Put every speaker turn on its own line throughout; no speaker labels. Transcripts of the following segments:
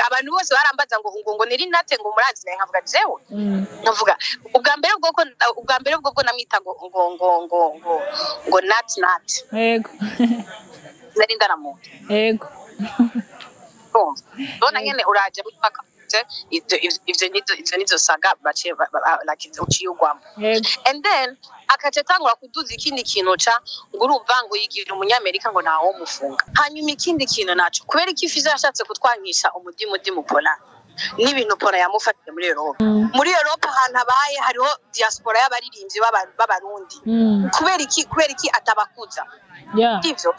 Abantu bose barambaza ngo niri nate ngo murazi naye nkavuga jewe nkavuga ubwa mbere bwo namwita ngo ngo ngo ngo ngo ngo nat nat.
Yego.
Nari ndaramu.
Yego.
Bona nyene uraje gutaka ivyo nizo saga baciye like uciye ugwamo. And then akaca atangura kuduza ikindi kintu ca ngo urumva ngo yigira umunyamerika ngo ntawo mufunga. Hanyuma ikindi kintu naco kubera iki Fizo yashatse kutwangisha umudimu Pola n'ibintu Pola yamufatiye muri Europe. Muri Europe ahantu abaye hariho diaspora y'abaririmbyi b'abarundi. Kubera iki atabakuza? Ivyo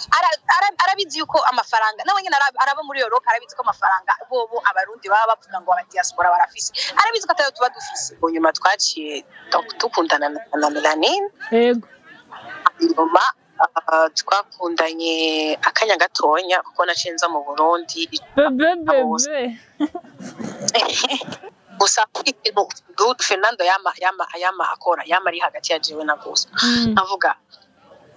arabizi yuko amafaranga nawe nyene araba muri Europe, arabizi ko amafaranga bobo abarundi baba bavuga ngo aba diaspora barafise, arabizi ko atayo tuba dufise. Nyuma twaciye tukundana na Melanine.
Yego.
Nyuma twakundanye akanya gatonya kuko nacinza mu Burundi.
Bebe.
Gusa ikintu Fernando yama akora yama ari hagati ya jewe na gusa avuga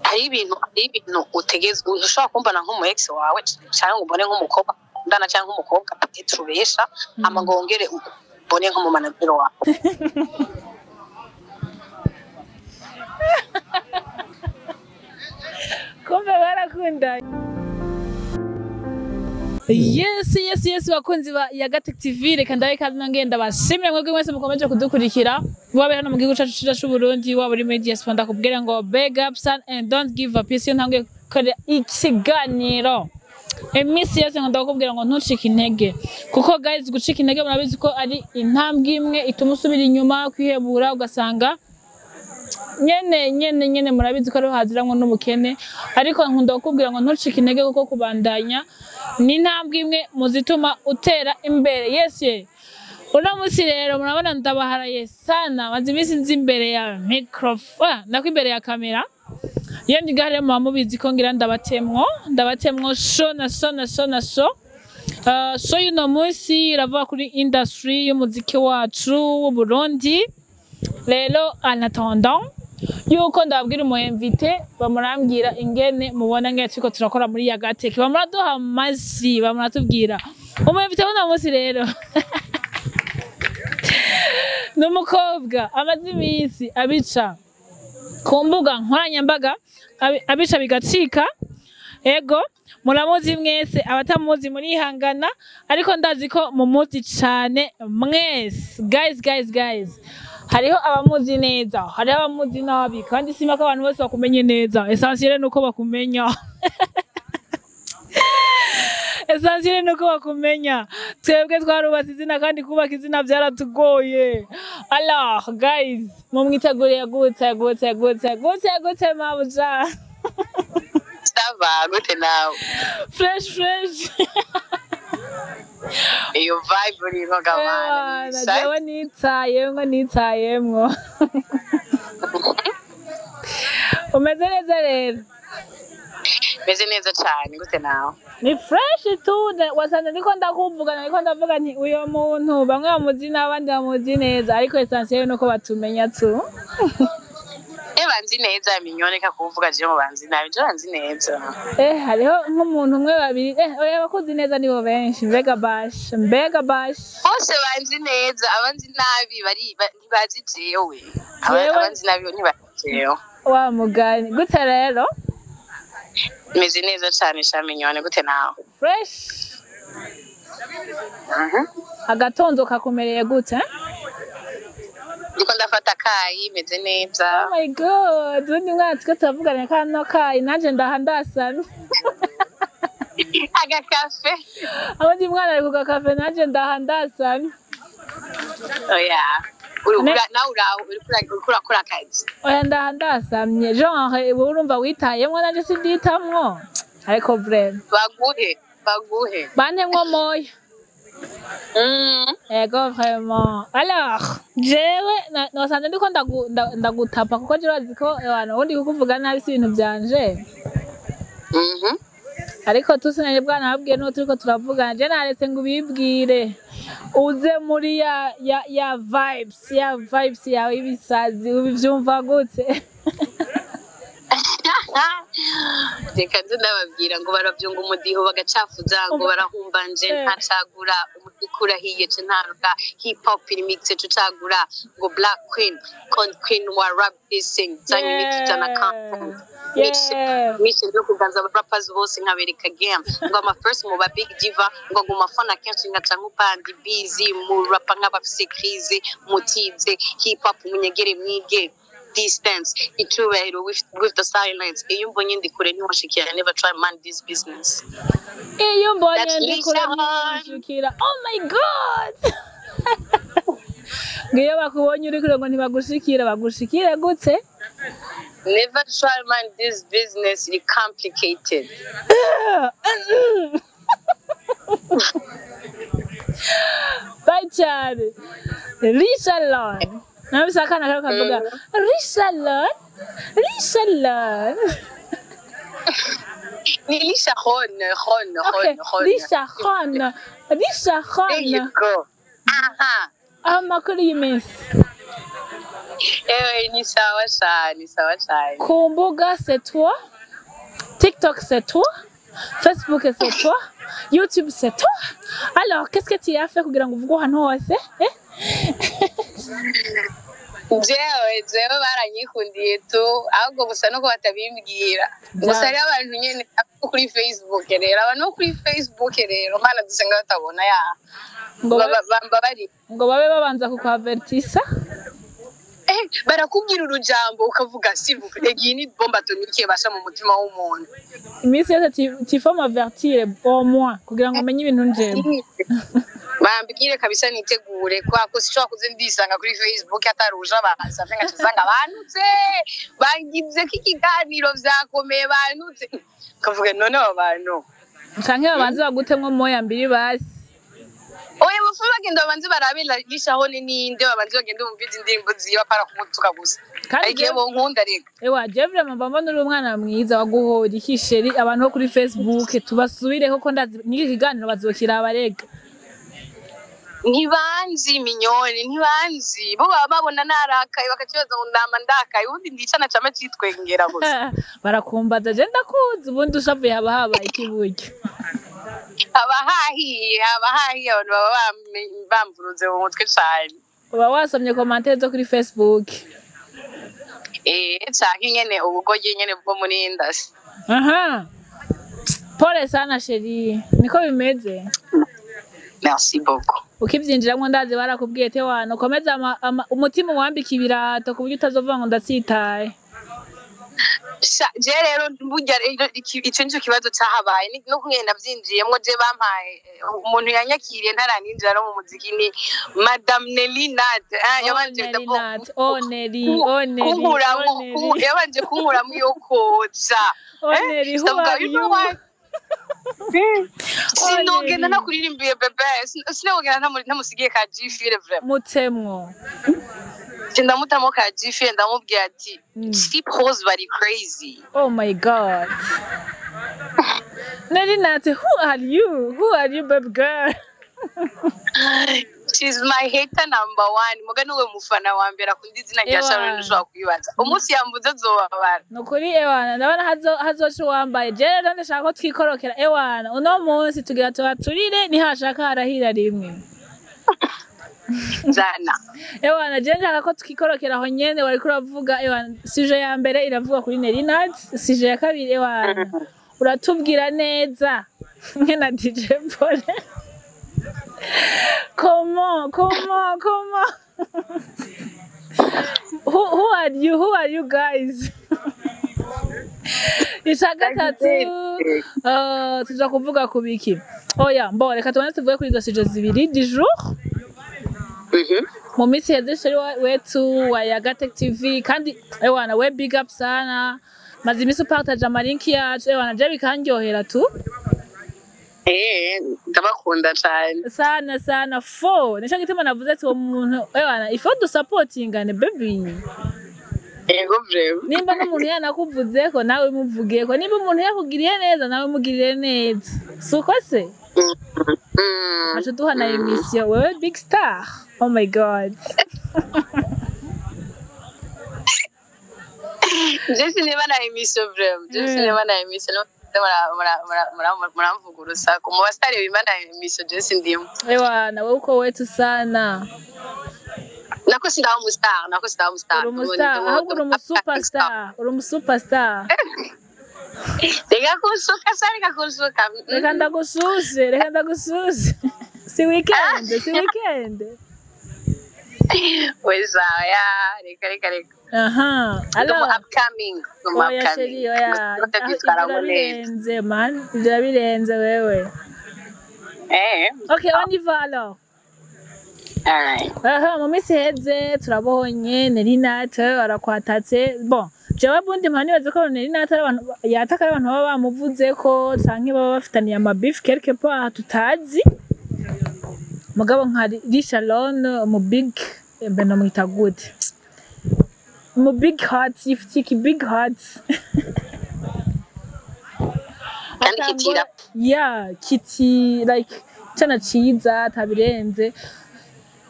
hari ibintu utegezwe ushobora kumbana nk'umu ex wawe cyangwa ubone nk'umukobwa ndana cyangwa nk'umukobwa peut-être ubesha ama ngo wongere ubone nk'umu manager wawe.
Kumbe barakundanye. Yes bakunzi ba Yagatech TV, reka ndabe kazi nangenda bashimire mwebwe mwese mukomeje kudukurikira. Waba hano mu gihugu cacu cyacu Burundi, waba uri media sponsor, kubwira ngo big up son and don't give up. Isi ntangiye gukora ikiganiro imisi yose ngo ndakubwira ngo ntucike intege, kuko guys gucika intege murabizi ko ari intambwe imwe ituma usubira inyuma kwihebura, ugasanga nyene murabizi ko ari hazirango n'ubukene. Ariko nkunda kukubwira ngo ntucike intege kuko kubandanya ni intambwe imwe muzituma utera imbere. Yes ye. Uno munsi rero murabona ndabaharaye sana, maze iminsi nzi imbere ya microphone nako imbere ya kamera. Iyo ndi gare muba mubizi ko ngira ndabatemwo show na show na show na show. Show y'uno munsi iravuga kuri industry y'umuziki wacu w'u Burundi. Rero en attendant yuko ndababwira umu invité bamurambwira ingene mubona ngene turiko turakora muri Yagatech, bamuraduha amazi, bamuratubwira umu invité w'uno munsi rero n'umukobwa amaze iminsi abica ku mbuga nkoranyambaga, abica bigacika. Ego muramuzi mwese, abatamuzi murihangana, ariko ndazi ko mumuzi cane mwese. Guys hariho abamuzi neza, hariho abamuzi nabi, kandi sima ko abantu bose bakumenye neza. Essentiel nuko bakumenya. Essentiel nuko bakumenya. Twebwe twarubatse izina kandi kubaka izina byaratugoye. Alors guys, mumwiteguriye gute mabuja?
Sava gute nawe?
Fresh.
Iyo vibe uri ngamana.
Jewe nitayemwo. Umeze neza rero?
Meze neza cyane, gute nawe?
Ni fresh tu, wasanze ndiko ndakuvuga, ndiko ndavuga nti uyo muntu bamwe bamuzi n'abandi bamuzi neza, ariko essentiel nuko batumenya tu.
Banzi neza minyone ka kuvuga je banzi nabi, je banzi neza.
Hariho nk'umuntu umwe babiri oya bakuzi neza nibo benshi, mbega bash.
Bose banzi neza, abanzi nabi bari ntibazi jewe. Abanzi nabi ntibazi jewe.
Wa mugani gute rero?
Meze neza cyane sha minyone, gute nawe?
Fresh. Agatondo kakumereye gute?
Ndiko ndafata kayi meze neza.
Oh my god, undi mwana twe turavugana kano kayi nanje ndahandasamye.
Aga kafe.
Undi mwana ari kuga kafe nanje ndahandasamye.
Oya. Nawe urakora kazi.
Oya ndahandasamye. Genre wowe urumva witayemwo nanje sinditamwo. Ariko vraiment.
Baguhe.
Bantemwo moya. Ego vraiment. Alors, jewe nasanze ndiko ndagutapa kuko je bazi ko abantu ubundi kukuvuga nabi si ibintu byanje. Ariko tusinanye bwana nabwiye no turiko turavugana, je naretse ngo ubibwire. Uze muri ya vibes, ya vibes yawe ibisazi ubivyumva gute?
Reka nze ndababwira ngo baravyunga umudiho bagacafuza, ngo barahumbanje ntacagura umuziki urahiye ce ntaruka hip hop remix cucagura, ngo black queen con queen wa rap dissing zanye imiti ijana content mission yo kuganza aba rappers bose nkabereka game, ngo ama first mu ba big diva, ngo nguma fana kenshi nkaca nk'upandi busy mu rapper nk'abafise crise mutize hip hop munyegere mwige distance icubahiro with the silence. Iyo mbonye ndi kure ntiwashikira, never try man this business.
Iyo mbonye
That's
ndi kure
Lisa.
Ntiwashikira. Oh my God, ngiyo bakubonye uri kure ngo ntibagushikira, bagushikire gute?
Never try man this business, is complicated.
Bye cyane Rishalon, nabise akana karo kavuga Rishalon, Rishalon.
Ni Lisha Ron Ron.
Okay.
Ron Ron.
Rishalon,
There you
Rishalon.
go, aha.
Amakuru y'iminsi?
Ewe, ni sawa cyane, ni sawa cyane.
Ku mbuga c'est toi, TikTok c'est toi, Facebook c'est toi, YouTube c'est toi. Alors qu'est-ce que tu as fait kugira ngo uvuge ahantu hose, eh?
Jewe baranyikundiye tu, ahubwo gusa nuko batabimbwira gusa. Hariho abantu nyene abo kuri Facebook rero, abantu bo kuri Facebook rero, mana dusenga batabona ya
Ngo
bambabarira.
Ngo babe babanza kukwavertisa.
Eh, barakubwira urujambo ukavuga s'il vous plaît, iyi ni bombe atomique basha mu mutima w'umuntu.
Iminsi yose tu faut m'avertir au moins kugira ngo umenye ibintu njemo.
Bambwire kabisa nitegure, kwa ko sinshobora kuza ndisanga kuri Facebook ataruje baza ngaca nsanga bantutse, bangize ko ikiganiro vyakomeye, bantutse, kavuga none abo bantu.
Canke babanze bagutemwo moya mbiri basi.
Oya, bafu bagenda babanze barabe lishaho ni ninde, babanze bagende bumvize indirimbo ziwe, apara kumutuka gusa.
Kandi
igihe bonkunda reka.
Ewa, jewe vraiment mba mbona uri umwana mwiza waguhora ikisheri. Abantu bo kuri Facebook tubasubire ko ndazi n'iki kiganiro bazokiraba rega.
Ntibanzi minyoni, ntibanzi, bo baba babona narakaye bakakibaza ngo ndama ndakaye, ubundi ndicana cama citwengera gusa.
Barakumbaza, je ndakuzi, ubundi ushavuye haba habaye ikiburyo.
Haba hahiye, haba hahiye, abantu baba bamvuruze mu mutwe cane.
Uba wasomye commentaire zo kuri Facebook.
Eh, canke nyene ubugoryi nyene bwo muri indasi.
Aha, pole sana chérie, niko bimeze.
Merci beaucoup.
Ukivyinjiramwo ndazi barakubwiye te wana ukomeze umutima uwambika ibirato ku buryo utazovuga ngo ndatsitaye.
Sha, je rero burya rero ico nico kibazo cahabaye. No kungene navyinjiyemwo, je bampaye umuntu yanyakiriye ntaraninjira no mu muziki ni Madame Nelly Nat, yabanje
Nelly
d'abord
Nat, oh Nelly, oh Nelly,
kunkuramwo
oh Nelly.
Yabanje kunkuramwo iyo koza.
Oh Nelly, who
Ndavuga,
are
you know
you?
what? Sinogenda
Nelly.
Nakuririmbiye bebe, sinogenda ntamusigiye ka jifire vraiment.
Mutemwo.
Ndamutamo ka jifire, ndamubwira ati cheap hoes bari crazy.
Oh my God. Nelly Nat, who are you? Who are you, baby girl?
She's my hater number one, muga niwe mufana wa mbere akunda izina rya
Ewa.
Sharon. Ushobora kwibaza umunsi yambuze azobabara.
Nukuri ewana, ndabona hazoca uwambaye. Je rero ndashaka ko twikorokera ewana. Uno munsi tugira tubaturire, nihashaka harahira rimwe.
Zana.
Ewana, je nshaka ko twikorokera aho nyene wariko uravuga. Ewana, sujet ya mbere iravuga kuri Nelly Nat, sujet ya kabiri ewana uratubwira neza mwe na DJ Paul. Comment, comment, comment, who are you? Who are you guys? Ica gatatu, tuza kuvuga ku biki? Oya, mbo reka tubone, tuvuge kuri izo sujets zibiri du jour. Mu minsi iheze chéri wetu wa Yaga Tech TV, kandi ewana we big up sana, maze iminsi upartage amalinki yacu, ewana je bikanryohera tu.
Eh, ndabakunda cyane.
Sana sana fo, nico gituma navuze ati uwo muntu ewana il faut dusapotingane baby.
Yego vraiment.
Nimba n'umuntu yanakuvuzeko nawe muvugeko, nimba umuntu yakugiriye neza nawe mugirire neza, suko se? Aca duhana émission, wewe big star, oh my God.
Je sinema na émission, vraiment je sinema na émission. Muramvuga urusaku mu basitari bima na émission, je sindimo.
Ewa, nawe uko wetu sana.
Nako sindaba umustar, nako sindaba umustar.
Uri umustar, ahubwo uri umusuperstar, uri umusuperstar.
Reka kunsuka sa, reka kunsuka.
Reka ndagushushe, reka ndagushushe, si weekend, si weekend.
Weza ya, reka, reka, reka.
Aha.
Ndi umu
Alors
upcoming, ndi umu
oya
upcoming.
Chérie, oya.
Gusa ndabyitwaramo neza.
Birabirenze man, birabirenze wewe.
Eh.
Ok, on y va alors.
Alright.
Aha, mu minsi iheze turabonye Nelly Nat arakwatatse. Bon, jewe bundi mpora nibaza ko Nelly Nat ari abantu yataka, ari abantu baba bamuvuzeko canke baba bafitaniye amabeef quelque part tutazi. Mugabo nka Richalon, mu big, mbe nomwita gute, mu big heart, yifitiye iki big heart.
Kandi kitira.
Ya, kiti like cana ciza atabirenze.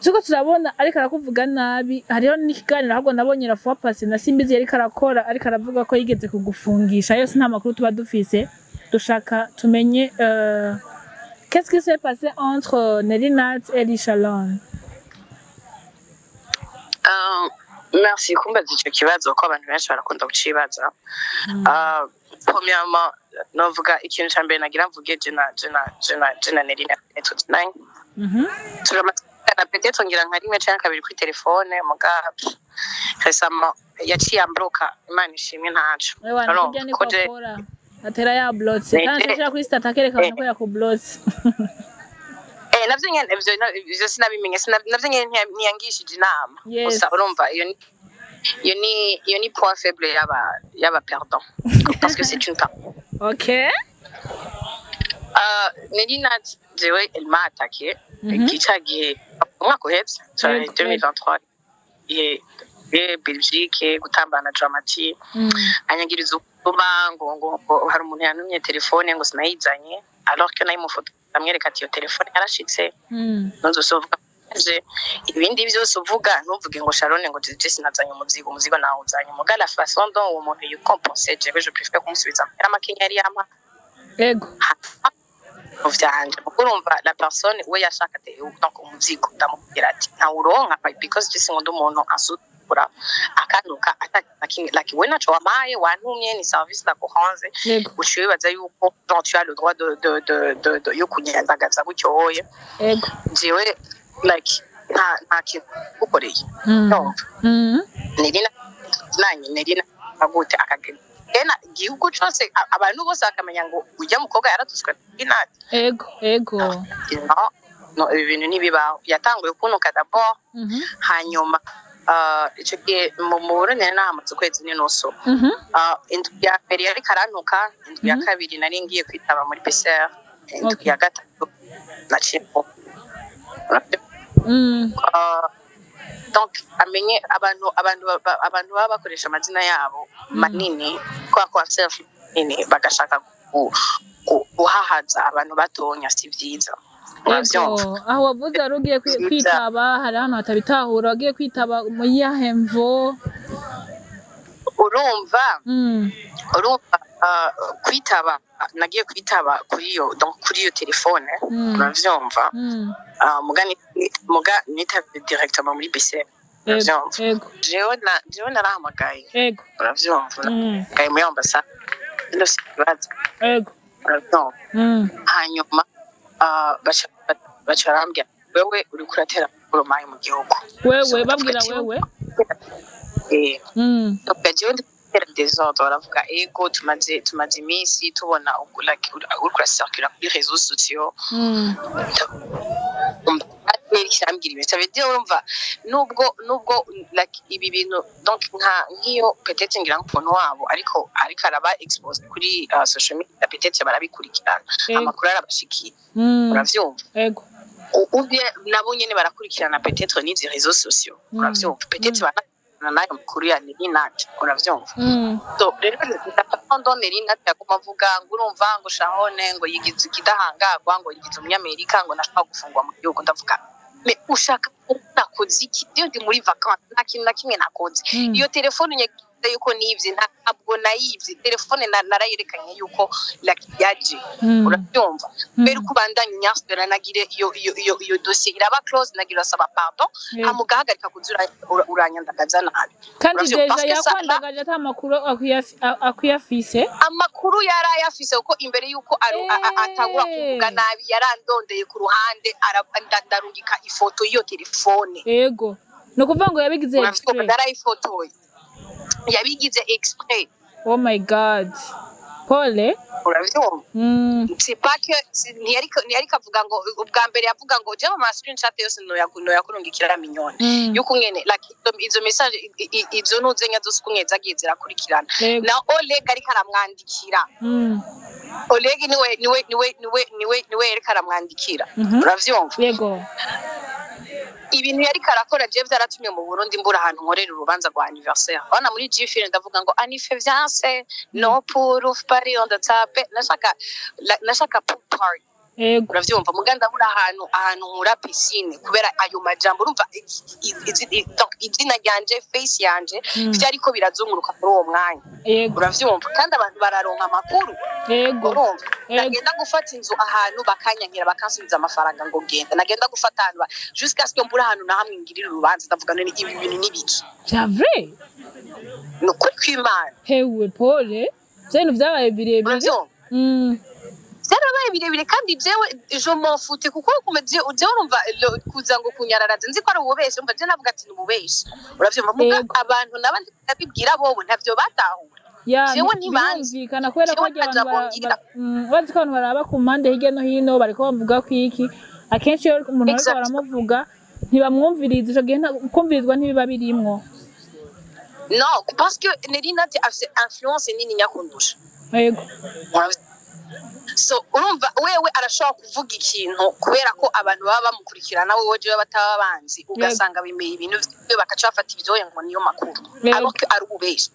Turiko turabona ariko arakuvuga nabi. Hariho n'ikiganiro ahubwo nabonye la fois passée na Simbizi yariko arakora, ariko aravuga ko yigeze kugufungisha. Yose nta makuru tuba dufise, dushaka tumenye qu'est-ce qui s'est passé entre Nelly Nat et Richalon.
Merci kumbaza ico kibazo, ko abantu benshi barakunda kucibaza. Premièrement, novuga ikintu ca mbere nagira mvuge, je na Nelly Nat tuzinanye. Turamaze kuvugana peut-être ngira nka rimwe canke kabiri kuri telefone, muga récemment yaciye ambloka. Imana ishimwe, ntaco.
Ewana.
Urumva,
Kurya niko
ko
akora, atera yablotse kandi ashira kuri statut akereka abantu ko yakublotse.
Eh, navyo nyene ivyo sinabimenye, navyo nyene ntiyangishije inama. Gusa urumva iyo ni point faible y'aba perdant, parce que c'est une perdant. Nelly Nat, jewe elle m'a attaqué ica gihe umwaka uheze, 2023, ye Belgique gutambana Drama-T. Anyagiriza ubuma ngo hari umuntu yantumye telefone, ngo sinayizanye, alors que nayimufoto ndamwereka ati iyo telefone yarashitse. Ntuzosovuga je ibindi vyose uvuga, ntuvuge ngo Sharon, ngo je sinazanye umuzigo, umuzigo nawuzanye. Muga la façon dont uwo muntu yikompense, jewe je préfère kumusubiza amahera makenya yari yampa
Ego.
Vyanje. Kuko urumva la personne we yashaka donc umuzigo, ndamubwira ati ntawuronka, because je sinkunda umuntu asukura akanuka ata like we naco wampaye, wantumye, ni service naguhanze. Uciye wibaza yuko genre tu as le droit de yo kunyandagaza gutyo hoye. Jewe like nta kintu gukoreye. No. Nerina nanye, Nerina agute akagenda ena igihugu cose, abantu bose bakamenya ngo ujya mukobwa yaratutswe inati.
Ego ego.
No, no, ibi bintu ntibibaho. Yatanguye kunuka d'abord, hanyuma ico gihe mu Burundi nari nahamaze ukwezi n'inusu. Indwi ya mbere yariko arantuka, indwi ya kabiri nari ngiye kwitaba muri PCR, indwi ya gatatu naciye donc amenye abantu baba bakoresha amazina yabo manini kubera ko bafite nini, bagashaka guhahaza abantu batonya, si vyiza, uravyumva?
Ego, aho wavuze wari ugiye
Vyiza.
kwitaba, hari ahantu hatabitahura, wagiye kwitaba mu yahe mvo?
Urumva, urumva kwitaba, nagiye kwitaba kuri iyo, donc kuri iyo telefone. Uravyumva? Muga nitavye directement muri BCR, uravyumva?
Ego.
Jewe narahamagaye. Uravyumva? Narahamagaye muri ambasade, ndose ikibazo. Uravyumva? Hanyuma baca barambwira: wewe uriko uratera urumayi mu gihugu.
Wewe babwira wewe?
Eh. Ndavuga jewe ndi gutera désordre? Baravuga ego, tumaze iminsi tubona like uriko uracircula kuri réseaux sociaux. Kirambwira ibintu, ça veut dire urumva nubwo like ibi bintu, donc nka nk'iyo peut-être ngira nk'ukuntu wabo ariko araba expose kuri social media, peut-être barabikurikirana. Amakuru arabashikiye. Uravyumva?
Ego.
Ubye nabo nyene barakurikirana peut-être n'izi réseaux sociaux. Uravyumva? Peut-être banakurikirana n'ayo makuru ya Nelly Nat, uravyumva? So rero la façon dont Nelly Nat yaguma avuga ngo urumva ngo Sharon ngo yigize ikidahangagwa, ngo yigize umunyamerika, ngo nashaka gufungwa mu gihugu, ndavuga: mais ushaka nakoze iki? Iyo ndi muri vacances, nta kintu na kimwe nakoze. Iyo telefone Yuko nivye, ntabwo nayivye. Telefone narayerekanye yuko like yaje. Urabyumva? Mbere uko ubandanya unyasura, nagire iyo dossier iraba close, nagira asaba pardon, hama ugahagarika kuza uranyandagaza nabi.
Kandi
Uravyumva?
déjà
Parce que ça-
yakwandagaje ata makuru akuyafise.
Amakuru yari ayafise, kuko imbere yuko atangura kuvuga nabi yarandondeye ku ruhande, ndarungika ifoto y'iyo telefone.
Ego, ni ukuvuga ngo yabigize
Uravyumva?
exprès.
Narayifotoye, yabigize exprès.
Oh my God, pole.
Uravyumva? C'est pas que ntiyariko avuga ngo, ubwa mbere yavuga ngo jewe ama screenshot yose noyakurungikira, minyone, yuko ngene like izo message, izo ntuzenya zose uko zagiye zirakurikirana. Na Oleg ariko aramwandikira. Oleg niwe yariko aramwandikira. Uravyumva?
Yego.
Ibintu yariko arakora jewe vyaratumye mu Burundi mbura ahantu nkorera urubanza rwa anniversaire. Bana muri G-Film ndavuga ngo annife vyanse, no pool party on the top, nashaka pool party. Uravyumva? Muga ndabura ahantu nkura piscine kubera ayo majambo. Urumva, donc izina ryanje, face yanje, vyariko birazunguruka muri uwo mwanya. Uravyumva? Kandi abantu bararonka amakuru. Urumva? Nagenda gufata inzu ahantu bakanyankira, bakansubiza amafaranga ngo genda. Nagenda gufata ahantu jusqu'à ce que mbura ahantu na hamwe ngirira urubanza. Ndavuga, none ibi bintu ni biki?
Vya vrai?
Ni ukuri kw'Imana.
Hewe, pole, vya bintu vyabaye birebire.
Uravyumva? Byarabaye birebire, kandi jewe je m'en foutais, kuko jewe urumva, kuza ngo kunyararaza, nzi ko ari ububeshi. Umva, je navuga ati ni ububeshi, uravyumva? Muga abantu nabandi ndabibwira, bobo ntavyo batahura.
Ya.
Jewe ntibanzi.
Birumvikana, kubera ko
Jewe
harya abantu
ntaja bongira.
bazi ko abantu baraba ku mpande hirya no hino bariko bavuga ko iki. Akenshi iyo umuntu ariko baramuvuga ntibamwumviriza, ico gihe kumvirizwa ntibiba birimwo.
Non, parce que Nelly Nat afise influence nini nyakundusha. So urumva, wewe arashobora kuvuga ikintu kubera ko abantu baba bamukurikirana, wewe jewe bataba banzi, ugasanga bemeye ibintu vyiwe, bakaca bafata ivyoye ngo niyo makuru, alors que ari ububeshi.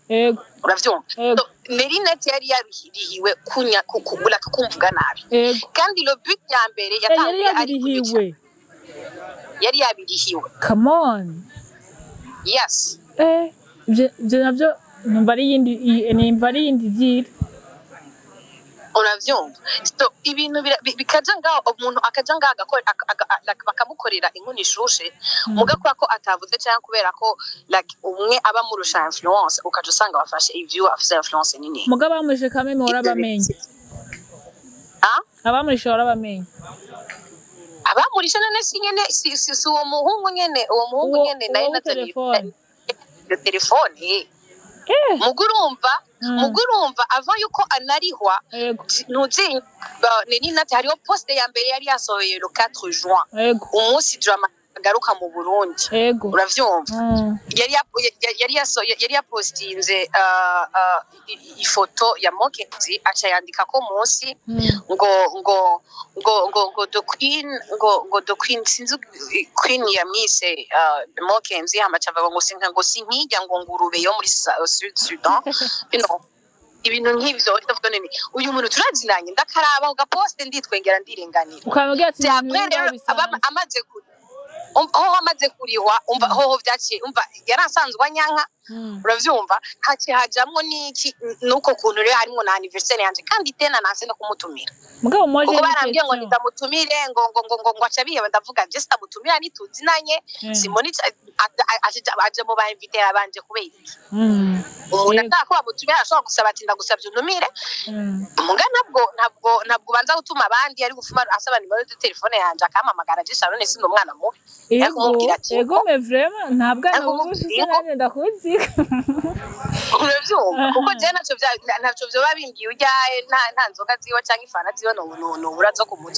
Uravyumva?
Yego.
So, Nelly Nat yari yarihiriwe kunya kumvuga nabi. Kandi le but ya mbere
Eh, yari
yatanguye ari kunyica.
yabirihiwe?
Yari yabirihiwe.
Come on.
Yes.
Eh, ivyo navyo numva ari iyindi deal.
Uravyumva? So ibintu bikaja ngaho, umuntu akaja ngaho agakora like, bakamukorera inkuni ishushe, muga kubera ko atavuze cyangwa kubera ko like umwe aba amurusha influence, ukaja usanga bafashe ivyo afise influence nini.
Mugabo abamurishe kameme warabamenye?
Ah?
Abamurishe warabamenye?
Abamurishe none si nyene, si uwo muhungu nyene, uwo muhungu nyene naye
Uwo
nazanye
telefone.
iyo telefone. Muga urumva, muga urumva ava yuko anarihwa. Ntuzi Nelly Nat, hariho poste ya mbere yari yasohoye le 4 juin, umunsi Drama agaruka mu Burundi. Uravyumva? Yari yapostinze ifoto ya Mokenzi, aca yandika ko munsi ngo the queen, ngo the queen, sinzi queen yamwise Mokenzi, hama aca avuga ngo sinka, ngo sinkijya, ngo ngurube yo muri Sud Sudan, ibintu nk'ivyo. Ndavuga, none uyu muntu turazinanye? Ndakaraba ugaposte, nditwengera, ndirenganira.
Ukamubwira ati
C'est
ibintu
après
biri
rero
bisanzwe.
Amaze hoho amaze kurihwa, umva, hoho vyaciye, umva, yarasanzwe anyanka. Uravyumva? Haciye hajamwo n'iki, nuko kuntu rero harimwo na anniversaire yanje, kandi tena nanse no kumutumira.
Mugabo moje
Kuko
ni
barambwiye ngo
question.
Ndamutumire, ngo aca biheba. Ndavuga, je sitamutumira, ntituzinanye. Simoni aje mu ba invité abanje kubera iki? Umuntu ataka ko bamutumira arashobora gusaba ati ndagusabye untumire. Muga ntabwo ubanza gutuma abandi, ari gufuma asaba nimero de telefone yanje akampamagara. Je Sharon sindi umwana mubi.
Ego.
Kumubwira ati
Ego, mais vraiment nta bwana
Ariko
bubi ufise.
kumubwira
Nanjye ndakuzi.
Uravyumva? Kuko je ntavyo vyoba bimbwiye uryaye, nta nzoga ziwe canke ifana ziwe nobura zo kumu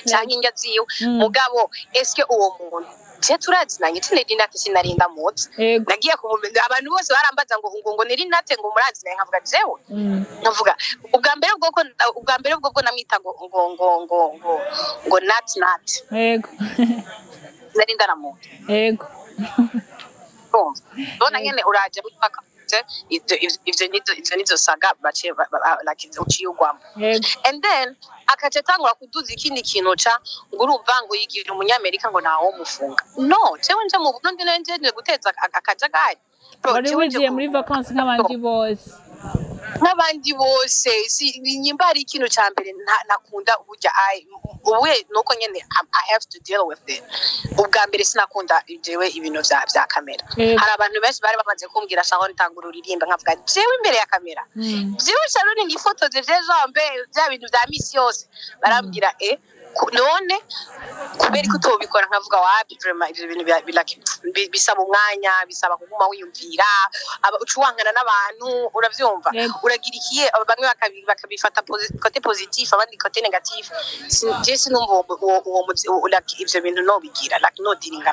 canke indya ziwe. Mugabo eske uwo muntu je turazinanye? Nelly Nat sinarinda muzi. Nagiye kumumenya, abantu bose barambaza ngo Nelly Nat ngo murazinanye, nkavuga jewe nkavuga ubwa mbere bwo namwita ngo Nat Nat. Nari ndanamuzi. Urumva? Ndabona nyene uraje Ivyo nizo saga baciye like uciye ugwamo. And then akaca atangura kuduza ikindi kintu ca ngo urumva ngo yigira umunyamerika, ngo ntawomufunga. No, jewe nje mu Burundi, nari nje guteza akajagari. Bro,
Wari
jewe nje
wigiye muri vacances nk'abandi bose.
Nk'abandi bose. Si nyimba hari ikintu ca mbere ntakunda burya, ubuye nuko nyene I have to deal with it. Ubwa mbere sinakunda jewe ibintu vya kamera. Hari abantu benshi bari bamaze kumbwira: "Sharon, tangura uririmba." Nkavuga: "Jewe imbere ya kamera, jewe Sharon nifotoze jambe bya bintu vya misi yose?" Barambwira: "None kubera ko utobikora?" Nkavuga: "Wapi, vraiment, ivyo bintu like, bisaba umwanya, bisaba kuguma wiyumvira, uca uwankana n'abantu, uravyumva?" Uragira ikiye, bamwe bakabifata côté positif, abandi côté négatif. Je sinumva uwo like, ivyo bintu nobigira, like no dealing.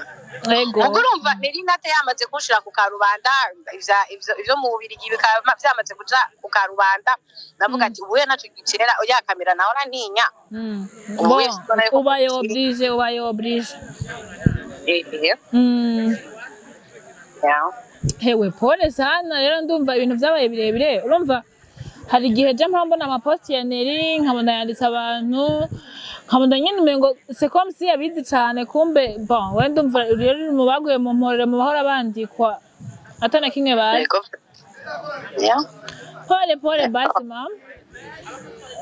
Ubwo urumva Nelly Nat yamaze kunshira ku karubanda, ivyo mu Bubirigi bikaba vyamaze kuja ku karubanda, navuga ati ubuye naco gicera ya kamera nawe ntinya. Ubu
Bon,
wese ubona yuko
ubaye obligé, ubaye obligé.
Yeah.
Hewe, pole sana. Rero ndumva ibintu vyabaye birebire. Urumva hari igihe je mpora mbona amaposti ya Nelly, nkabona yanditse abantu, nkabona nyene umengo c'est comme si yabizi cane. Kumbe bon, we ndumva rero uri mu baguye mu mporero, mu bahora bandikwa atana kimwe bazi.
Yego. Yeah.
Pole pole basi, mama.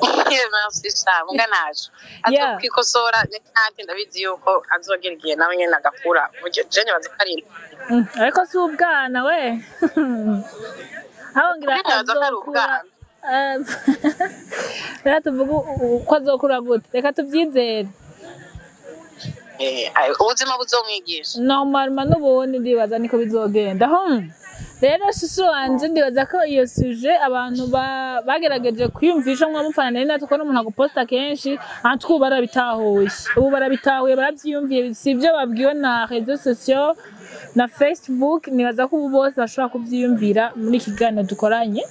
Merci sha, muga naje azokwikosora ntate, ndabizi yuko azogera igihe nawe nyene agakura. Burya je nibaza ko ari
Ariko si ubwana we, aho ngira
Nibaza ko ari
azokura.
ubwana.
Reka tuvuge uko azokura gute, reka tubyizere.
Ubuzima buzomwigisha.
Normalement n'ubundi ndibaza niko bizogenda. Rero shushu wanje, ndibaza ko iyo sujet abantu bagerageje kwiyumvisha mwamufana nari natwe ko n'umuntu aguposta kenshi antwu barabitahuye. Ubu barabitahuye, baravyiyumviye, si ibyo babwiwe na réseaux sociaux na Facebook. Nibaza ko ubu bose bashobora kuvyiyumvira muri iki kiganiro dukoranye.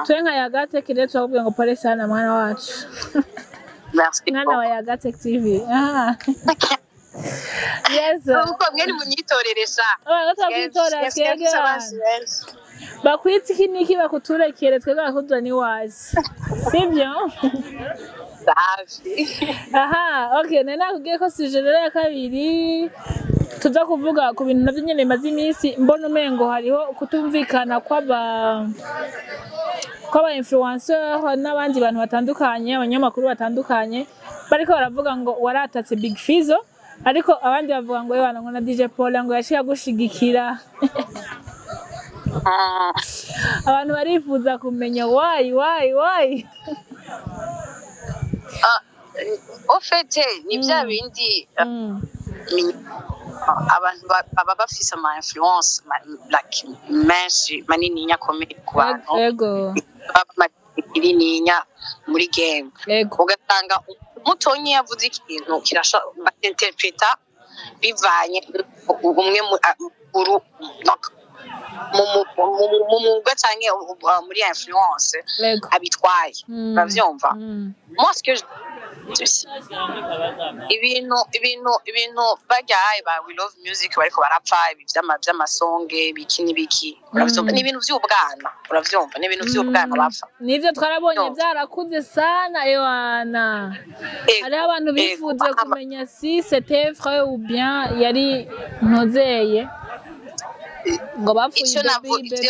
Twe nka Yagatec rero turakubwira ngo pole sana, mwana wacu.
Merci.
Mwana wa Yagatec TV. Ah. Yes.
Uko mwene munyitorere sha.
Abantu twakwitora twebwe abantu bakwita iki niki, bakuturekere twebwe bakuzana iwacu, sibyo?
Safi.
Aha, okay, nari nakubwiye ko sujet rero ya kabiri tuza kuvuga ku bintu navyo nyene bimaze iminsi mbona umengo hariho kutumvikana kw'aba influenceur n'abandi bantu batandukanye, abanyamakuru batandukanye, bariko baravuga ngo waratatse Big Fizzo, ariko abandi bavuga ngo yewana ngo na DJ Paul ngo yaciye agushigikira. Abantu barifuza kumenya why, why, why?
Ah, au fait ni bya bindi abantu baba bafise ama influence like menshi manininya akomeye ku bantu, baba manininya muri game, ugasanga mutonyi yavuze ikintu kirasha bainterpreta bivanye umwe uru donc mu mwuga canke muri influence abitwaye. Uravyumva? Moi, ce que je ceci, ibintu barya ba We Love Music bariko barapfa ibi vy'amasonge, biki n'ibiki, uravyumva? Ni ibintu vy'ubwana, uravyumva? Ni ibintu vy'ubwana bapfa.
Nivyo twarabonye.
Ndumva.
Byarakuze sana, ewana. Hariho abantu bifuje kumenya si c'était vrai ou bien yari ntozeye ngo bapfuye.
Ico navu
Baby, baby.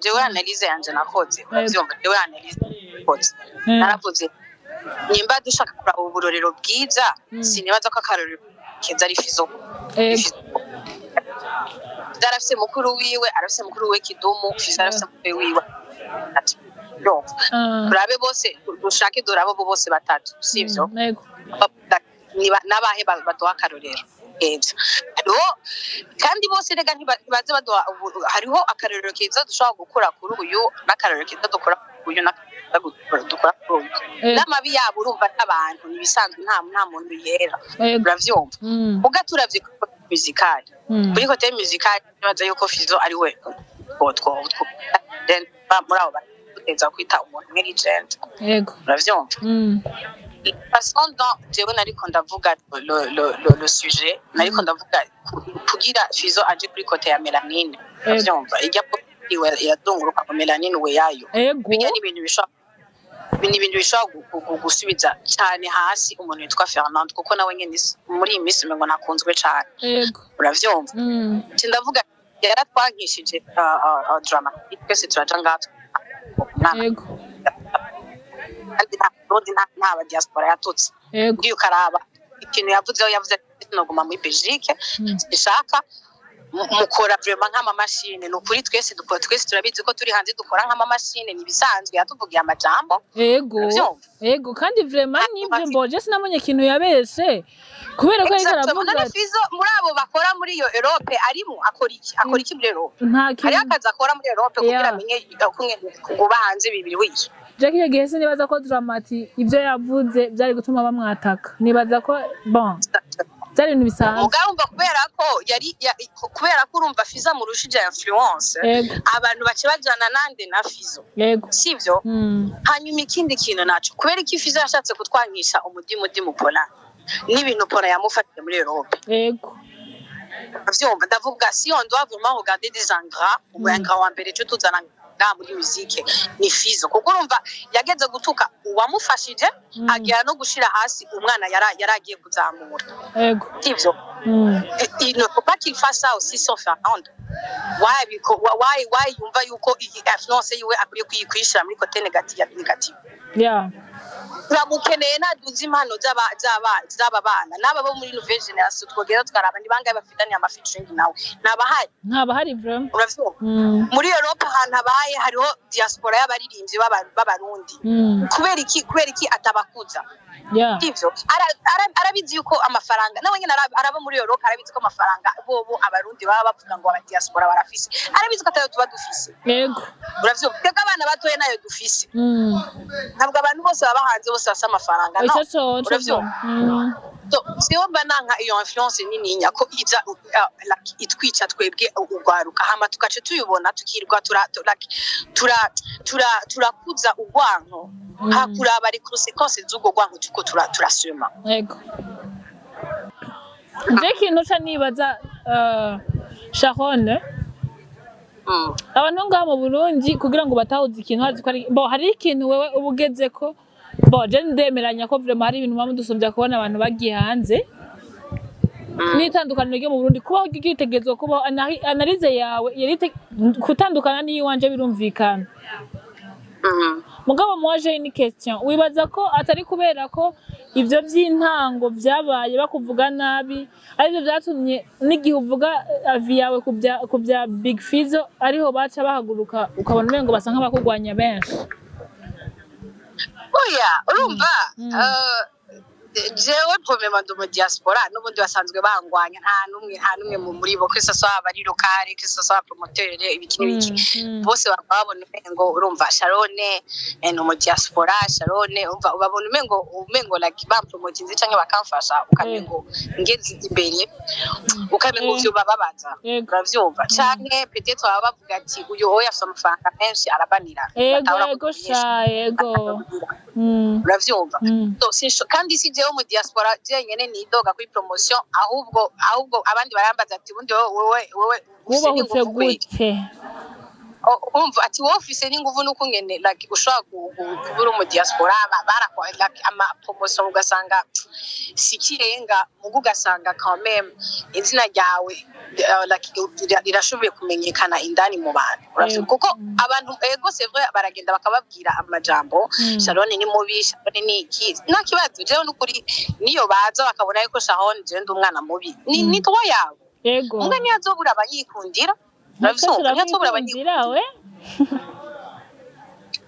Jewe analyse yanje nakoze, uravyumva? Jewe analyse nakoze, naravuze nimba dushaka kuraba uburorero bwiza, sinibaza ko akarorero keza ari Fizo. Fizo arafise mukuru wiwe, arafise mukuru wiwe Kidumu. Fizo arafise mukuru wiwe. Ati, urumva? Turabe bose, dushake durabe abo bose batatu, sivyo?
Yego.
N'abahe baduha akarorero keza? Hariho kandi bose rega ntibaze baduha hariho akarorero keza dushobora gukura kuri uyu, n'akarorero keza dukura kuri uyu, n'akarorero dukura kuri uyu. N'amabi yabo, urumva, n'abantu ntibisanzwe, nta muntu yera. Uravyumva? Uga turavye kuri côté musical, kuri côté musical nibaza yuko Fizo ari we two then muri abo bateza kwita umuntu umwe legend. Uravyumva? Façon dont jewe nariko ndavuga le sujet, nariko ndavuga kugira Fizo aje kuri côté ya Melanine. Uravyumva, ijya peau iwe irazunguruka ngo mélanine we yayo. Bijya n'ibintu bishobora, ni ibintu bishobora gusubiza cyane hasi umuntu witwa Fernando, kuko nawe nyene muri iyi minsi umengo ntakunzwe cane. Uravyumva? Nci ndavuga yaratwankishije Drama, twese turaja ngaha kandi nta Burundi, nta ba diaspora yatutse. Ugiye ukaraba ikintu yavuzeho, yavuze ati noguma muri Belgique, sinshaka mukora vraiment nk'amamashine. Ni ukuri, twese dukora, twese turabizi ko turi hanze dukora nk'amamashine, ni ibisanzwe. Yatuvugiye amajambo. Uravyumva?
Ego, kandi vraiment nivyo mboje sinabonye ikintu yabeshe, kubera ko ariko
Exactement.
aravuga
None
ati
Fizo muri abo bakora muri iyo Europe arimo akora iki? Akora iki muri Europe?
Nta
Hariho
kintu
akazi akora muri Europe kugira amenye ukunge kuba hanze bibiri wiye?
Jack, iyo gihe sinibaza ko Dramati ibyo yavuze byari gutuma bamwataka. Nibaza ko, bon, byari ibintu bisanzwe.
Mugabo umva, kubera ko yari kubera ko urumva Fizo amurushije influence, abantu bace bajana nande? Na Fizo. Sivyo? Hanyuma ikindi kintu naco, kubera iki Fizo yashatse kutwankisha umudimu Pona n'ibintu Pona yamufatiye muri Europe? Uravyumva, ndavuga si on doit vraiment regarder des ingrats, umu ingrat wa mbere cyo tuzana ngaha muri musique ni Fizo, kuko urumva yageze gutuka uwamufashije, agera no gushira hasi umwana yaragiye kuzamura. Sivyo? Il ne faut pas qu'il fasse ça aussi sans Fernando. Why? Why yumva yuko iyi influence yiwe akwiye kuyishira muri côté négative négative? Turamukeneye, ntaduze impano z'aba bana n'aba bo muri nouvelle génération. Twogera tukaraba ni bangahe bafitaniye ama featuring nawe, ntabahari.
Ntabahari vraiment.
Uravyumva? Muri Europe ahantu habaye hariho diaspora y'abaririmbyi b'Abarundi. Kubera iki atabakuza? Ivyo arabizi yuko amafaranga, nawe nyine araba muri Europe, arabizi ko amafaranga bobo Abarundi baba bavuga ngo aba diaspora barafise, arabizi ko atayo tuba dufise. Uravyumva, twebwe abana batoya nayo dufise. Ntabwo abantu bose baba hanze bose bafise amafaranga, no.
Ico coco.
Uravyumva? So, siyo mba nanka iyo influence nininya ko iza like, itwica twebwe urwaruka, hama tugaca tuyibona, tukirwa tura like, tura tura turakuza urwanko, hakuraba les conséquences z'urwo rwanko tuko turasuma.
Yego. Je ikintu ca nibaza, Sharon, abantu ngaha mu Burundi kugira ngo batahuze ikintu hazi ko ari bo, hari ikintu wewe uba ugeze ko, bo je ndemeranya ko vraiment hari ibintu muba mudusumvya kubona abantu bagiye hanze n'itandukaniro ryo mu Burundi. Kubaho ryitegerezwa kubaho analyse yawe yari kutandukana n'iyiwanje, birumvikana. Mugabo moi j'ai une question: wibaza ko atari kubera ko ivyo vy'intango vyabaye bakuvuga nabi, arivyo vyatumye n'igihe uvuga avis yawe ku bya Big Fizzo ariho baca bahaguruka, ukabona umengo basa nk'abakugwanya benshi?
Oya, urumva, jewe premièrement ndi mu diaspora, n'ubundi basanzwe bangwanya. Nta n'umwe muri bo, que ce soit abari locale, que ce soit promoteur, ibiki n'ibiki, bose baba babona umengo, urumva, Sharone ni umu diaspora. Sharone, urumva, babona umengo like bampromotinze canke bakamfasha, ukamengo ngeze imbere, ukamengo ivyo bababaza. Uravyumva, canke peut-être baba bavuga ati uyu oya afise amafaranga menshi, arabanira. Batahura kumenyesha.
Sha, yego.
Uravyumva? So, kandi si jewe mu diaspora jenyene nidoga kuri promotion, ahubwo abandi barambaza ati ubundi wewe ufise
wubahutse
n'inguvu kweli?
Gute?
Umva ati wowe ufise n'inguvu nuko ngene like ushobora kuba uri mu diaspora, barakwa like ama promotion ugasanga si ikirenga, mugo ugasanga quand même izina ryawe like rirashoboye kumenyekana indani mu bantu. Uravyumva? Kuko abantu, ego, c'est vrai, baragenda bakababwira amajambo: Sharon ni mubi, Sharon ni iki. Nta kibazo, jewe n'ukuri niyo baza bakabona yuko Sharon jewe ndi umwana mubi, ni droit yabo. Mbwa ntiyazobura abanyikundira.
Natwe
Uravyumva, ntiyazobura
turakwikundira
abanyikundira.
We.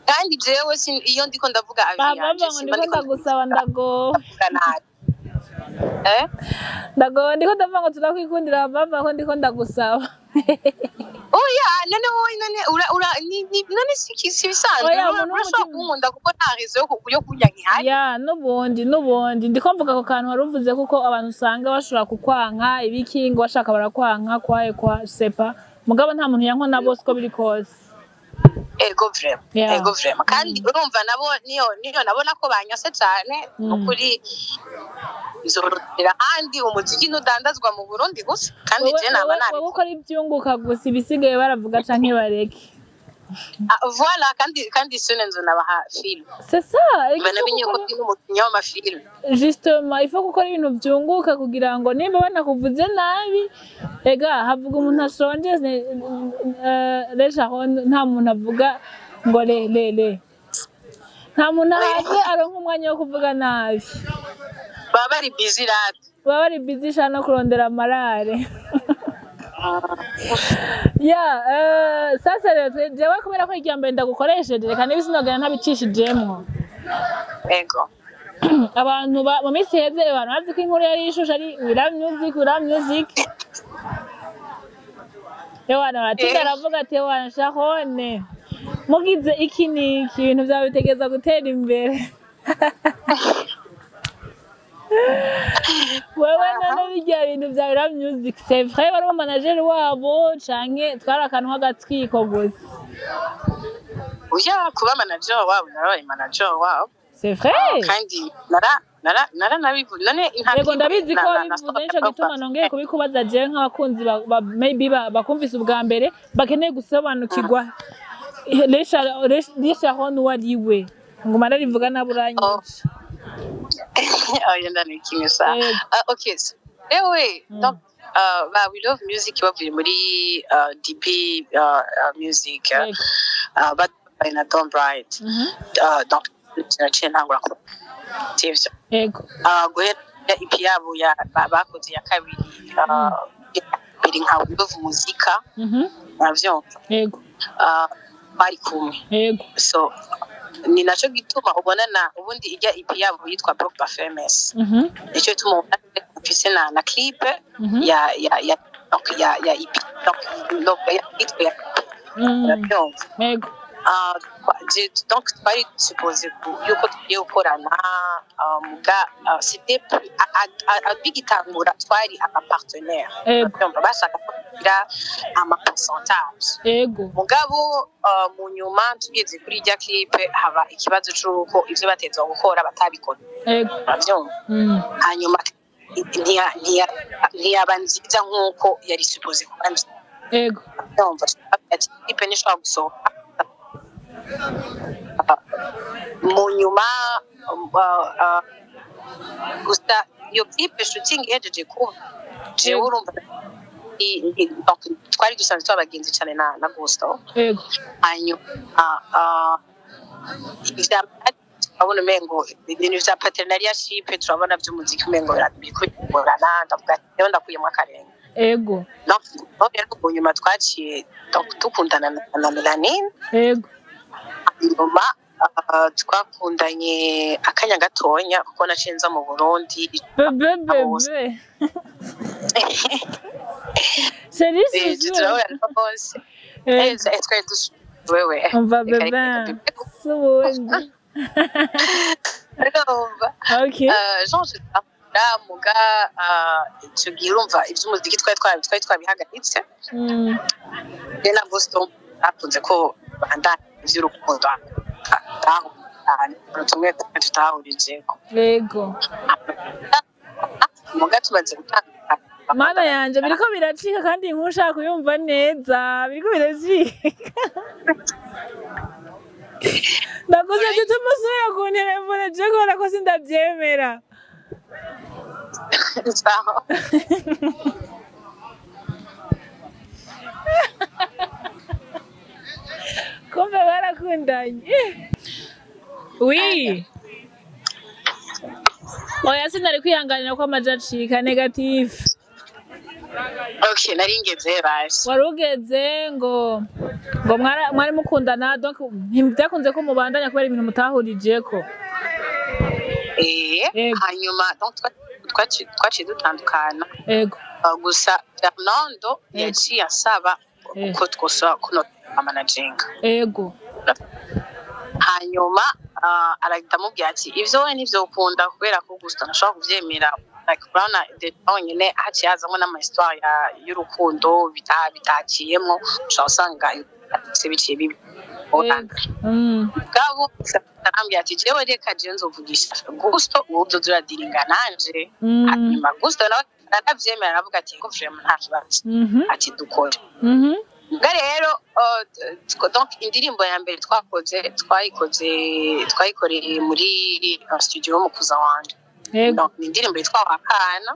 Kandi jewe iyo ndiko ndavuga avis
baba
yanje,
ngo
simba
ndiko
ndiko
ndagusaba, ndagowe.
ndavuga nabi, eh.
Ndagowe, ndiko ndavuga ngo turakwikundira, baba ko ndiko ndagusaba.
Oya, none wowe, none ura ura ni none si bisanzwe?
Oya, umuntu
Urashobora
w'umutima.
kunkunda kuko nta raison yo kurya nkihari.
Ya, n'ubundi ndiko mvuga ako kantu wari uvuze, kuko abantu usanga bashobora kukwanka ibiki, ngo bashaka barakwanka kwaye kwa sepa, mugabo nta muntu yankwa na bose uko biri kose.
Ego, vraiment. Ego, vraiment. Kandi urumva nabo niyo nabona ko banyose cyane, ukuri. Nzorondera ahandi, umuziki ntudandazwa mu Burundi gusa, kandi
Wewe
je naba
wewe
nabi.
Wewe ukora ivyunguka gusa, ibisigaye baravuga canke bareke.
Ah, voilà, kandi sone nzonabaha film.
C'est ça.
Banamenye ko ndi n'umukinnyi w'amafilm.
Justement, il faut gukora ibintu vyunguka kugira ngo nimba banakuvuze nabi, ega havuga umuntu ashonje. Reja nta muntu avuga ngo le le le, nta muntu ahaze aronka umwanya wo kuvuga nabi.
Baba bari busy rata.
Baba bari busy sha no kurondera amarare ya. Sasa rero jewe kubera ko irya mbere ndagukoresheje, reka niba sinogera ntabicishijemwo.
Ego.
Abantu mu minsi iheze, abantu bazi ko inkuru yari ishushe ari We Love Music, We Love Music. Ewana baratinda, aravuga ati: "Ewana Shahone, mugize iki n'iki, ibintu vyawe bitegeza gutera imbere." Wewe none birya bintu vya We Love Music, c'est vrai wari umu manager wabo canke twari akantu k'agatwiko gusa?
Oya, kuba manager wabo, narabaye manager wabo.
C'est vrai?
Kandi nara nara nara nabivuze none nta
Yego, ndabizi ko
na
wabivuze, nico gituma nongeye kubikubaza jewe nk'abakunzi maybe bakumvise ubwa mbere, bakeneye gusobanukirwa Lisharon uwo ari we. Nguma ndarivuga nabi, uranyica.
Oya, ndanikinga sa.
Yego.
Ah, okay, so ewe, donc ba We Love Music bavuye muri DP Music, batwaye na Don Bright. Donc naciye ntangura ko sivyo?
Yego.
Guhera EP yabo ya bakoze ya kabiri, biri nka We Love Muzika, uravyumva?
Yego.
Bari kumwe. So ni naco gituma ubona na ubundi ijya EP yabo yitwa Broke But Famous. Nicyo gituma ubona mfise na clip ya donc ya EP, donc ya yitwa ya, urabyumva?
Yego.
Ah, donc twari supposé yuko tugiye gukorana, muga c'était bigitangura twari aba partenaire. Urabyumva, bashaka ko tugira ama pourcentage. Mugabo mu nyuma tugeze kuri irya clip, haba ikibazo c'uko ivyo batezwa gukora batabikora. Uravyumva? Hanyuma ntiyaba nziza nk'uko yari supposé kuba nziza. Uravyumva, ati clip ntishobora gusohoka. Mu nyuma gusa iyo clip shooting ihejeje kuba, jewe urumva donc twari dusanzwe tuba abagenzi cyane na Gusto. Hanyuma ivya turabona umengo ibintu vya partenariatship, turabona vy'umuziki umengo biriko biragorana, ndavuga ati rero ndakuyemwo akarenge. Donc rero mu nyuma twaciye donc dukundana na Melanine. Nyuma twakundanye akanya gatonya kuko naciye nza mu Burundi.
Bebe bebe chéri.
Eh, turahura na bose. Eh, twari wewe
Umva.
Reka,
Bebe.
Reka, bebe.
S'ubundi.
Urumva?
Okay.
Jean tutahura, muga icyo gihe urumva iby'umuziki twari twabihagaritse. Rero na Boston bakunze ko bandanya iby'urukundo, tumwe tumwe tutahurijeko. Muga tumaze gutandukana.
Mana yanje, biriko biracika, kandi inkuru ushaka kuyumva neza, biriko biracika. Ndaguze gituma usubira ku telefone je, kubera ko sindavyemera.
Sawa.
Kumbe barakundanye. Oui, oya, sinari kwihanganira ko amaja acika négatif.
Okay, nari ngeze basi.
Wari ugeze ngo mwari mukundana, donc ntibyakunze ko mubandanya kubera ibintu mutahurijeko.
Eh. Hanyuma donc twaciye dutandukana. Gusa Fernando yaciye asaba ko twosaba kuno amanaginga. Hanyuma arahita amubwira ati ivyo we nivyo ukunda, kubera ko gusa ntashobora kuvyemera. Like, urabona honyine haciye hazamo n'ama histoire y'urukundo bitakiyemwo, ushobora usanga se biciye bibi. ngorane.
Ego.
Mugabo arambwira ati: "Jewe reka jewe nzovugisha Gusto, uwo uzoza uradiringa nanje." Hanyuma Gusto nawe aranavyemera, aravuga ati: "Ngo vraiment nta kibazo," ati: "Dukore." Mbwa rero donc indirimbo ya mbere twakoze, twayikoreye muri studio y'umukuza wanje. Donc ni indirimbo yitwa Wakana.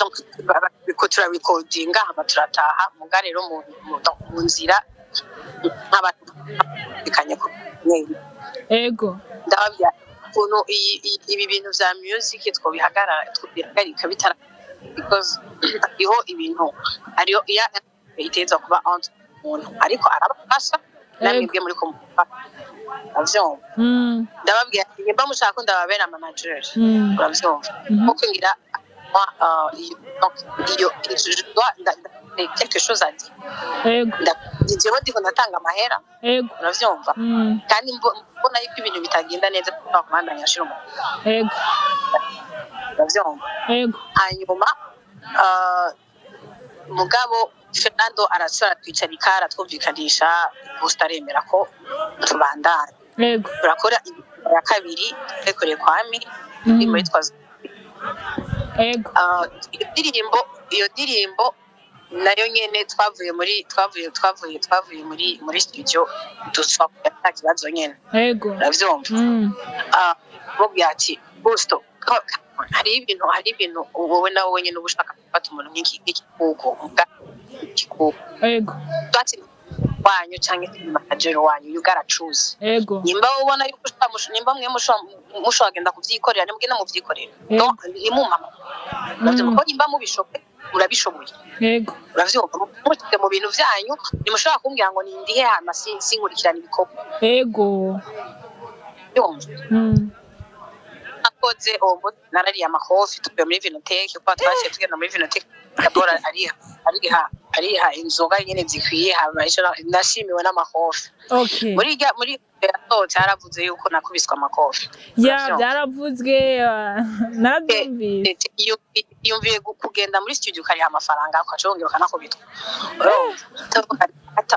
Donc ko turabikodinga, hama turataha. Muga rero donc mu nzira nk'abatikanye ku ndababwira ukuntu ibi bintu vya music twobihagarika bitara, because hariho ibintu, hariho iya iteza kuba entre umuntu ariko arabafasha namwebwe muri ko uravyumva. Ndababwira ati: "Nimba mushaka ko ndababera manager," uravyumva, kuko ngira moi, donc iyo je dois quelque chose à dire. Jewe ndiko ndatanga amahera, uravyumva, kandi mbona yuko ibintu bitagenda neza, kubandanya nshira umuntu, uravyumva. Hanyuma mugabo Fernando arasubira twicarika, aratwumvikanisha, gusa aremera ko tubandana. Turakora indirimbo ya kabiri, twayikoreye kwa Miri, indirimbo yitwa iyo ndirimbo nayo nyene twavuye muri studio dusaba nta kibazo nyene, uravyumva. Mubwira ati: "Gusto, hari ibintu wowe nawe wenyine uba ushaka gufata umuntu nk'ikikuko, ikikuko, ati wanyu canke manager wanyu, you gotta choose. Nimba ubona yuko nimba mwe mushobora kugenda kuvyikorera, nimugende muvyikorera." Donc nimumama, uravyumva, ko nimba mubishoboye, murabishoboye. Uravyumva, mushyize mu bintu vyanyu, ntimushobora kumbwira ngo nindihe hama sinkurikirana ibikorwa. Uravyumva. Nakoze uwo munsi narariye amakofi, tuvuye muri vinothèque, kuko twaciye tugenda muri vinothèque, Dora ariha inzoga nyene zikwiye, hama ico nashimiwe n'amakofi. Muri yasohotse haravuze yuko nakubiswe amakofi.
Ya.
Uravyumva?
Byaravuzwe, narabyumvise.
Yumviye kugenda muri studio ukariha amafaranga, ukaca wongera ukanakubitwa. Urumva? Ndavuga ati: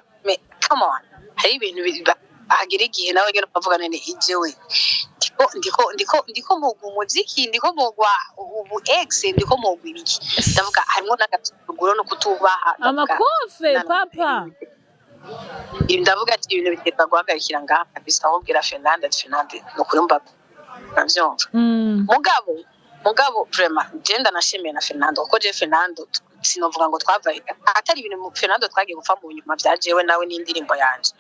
"Come on." Hari ibintu hagera igihe nawe nyene ukavuga: "None ijewe ndiko mugwa umuziki, ndiko mugwa ubu ex, ndiko mugwa ibiki?" Ndavuga harimo n'agasuzuguro no kutubaha. Ndavuga,
Amakofe papa.
Ndavuga ati: "Ibintu biteza guhagarikira ngaha kabisa." Ahubwira Fernande ati: "Fernande, ni ukuri mba," uravyumva. Mugabo vraiment je ndanashimiye na Fernando, kuko je Fernando sinovuga ngo twavaye atari ibintu Fernando twagiye gupfa mu nyuma vya jewe nawe n'indirimbo yanje.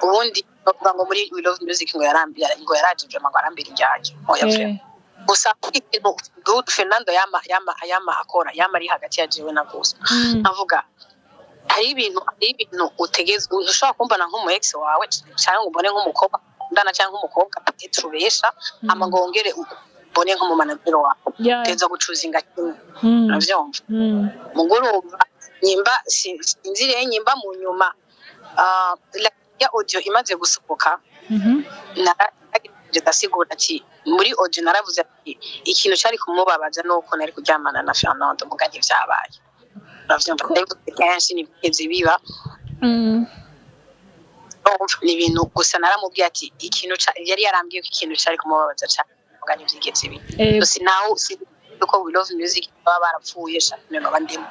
Ubundi novuga ngo muri We Love Music ngo yarambiye, ngo yaraje vraiment ngo arambira injyanye, oya, vraiment. Gusa ikintu good Fernando yama akora, yama ari hagati ya jewe na Gusa. Nkavuga hari ibintu utegezwa, ushobora kumbona nk'umu ex wawe, cyangwa ngo ubone nk'umukobwa ukundana, cyangwa nk'umukobwa peut-être ubesha, hama ngo wongere ubone nk'umu manager wawe. Uteza gucuzinga kimwe, uravyumva. Mugoroba nyimba sinzi rero nyimba mu nyuma ya audio imaze gusohoka, naragerageje ndasigura ati muri audio naravuze ati ikintu cyari kumubabaza nuko nari kuryamana na Fernando, muga ntivyabaye, uravyumva. Ndabivuze kenshi, ntibigeze biba. Urumva, ni ibintu gusa naramubwiye ati ikintu yari yarambwiye ko ikintu cyari kumubabaza cyane, muga ntivyigeze biba. Sinaho si uko We Love Music baba barapfuye shaka ngo bandimo.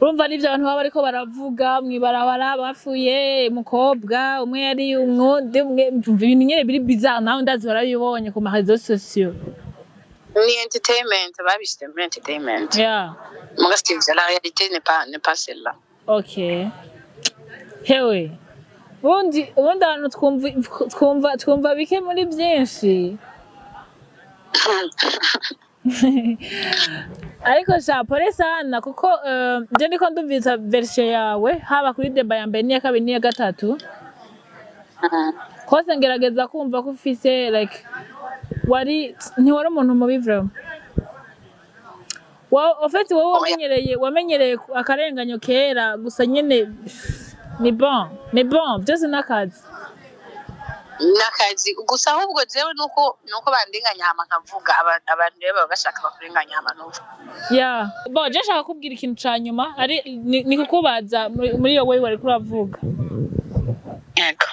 Urumva n'ivyo abantu baba bariko baravuga mw'ibarabara, bapfuye umukobwa umwe yari umwundi umwe, umva ibintu nyene biri bizarre, nawe ndazi barabibonye ku ma réseaux sociaux.
Ni entertainment, babishyize muri entertainment. Muga sivyo, la réalité n'est pas celle-là.
Okay, hewe, ubundi abantu twumva bike muri byinshi, ariko sha pole sana, kuko je ndiko ndumviriza version yawe, haba kuri débat ya mbere n'iya kabiri n'iya gatatu, kose ngerageza kumva ko ufise like wari ntiwari umuntu mubi vraiment. En fait wowe wamenyereye akarenganyo kera, gusa nyene ni bon, ni bon, byose n'akazi.
N'akazi gusa. Ahubwo jewe nuko bandenganya hama nkavuga. Abantu rero baba bashaka bakurenganya hama ntuvuge.
Ya, bon, je nshaka kubwira ikintu ca nyuma ari ni kukubaza muri iyo way wariko uravuga.
Yego.